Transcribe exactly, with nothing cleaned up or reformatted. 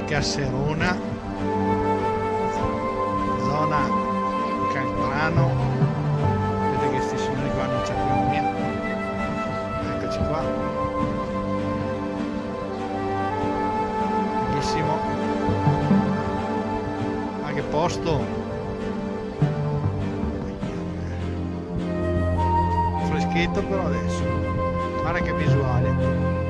Caserona, zona Caltrano. Vedete che sti signori qua no ciapemo mia. Ecoci qua. Belisimo. Ma che posto! Freschetto però deso. Varda che visuale.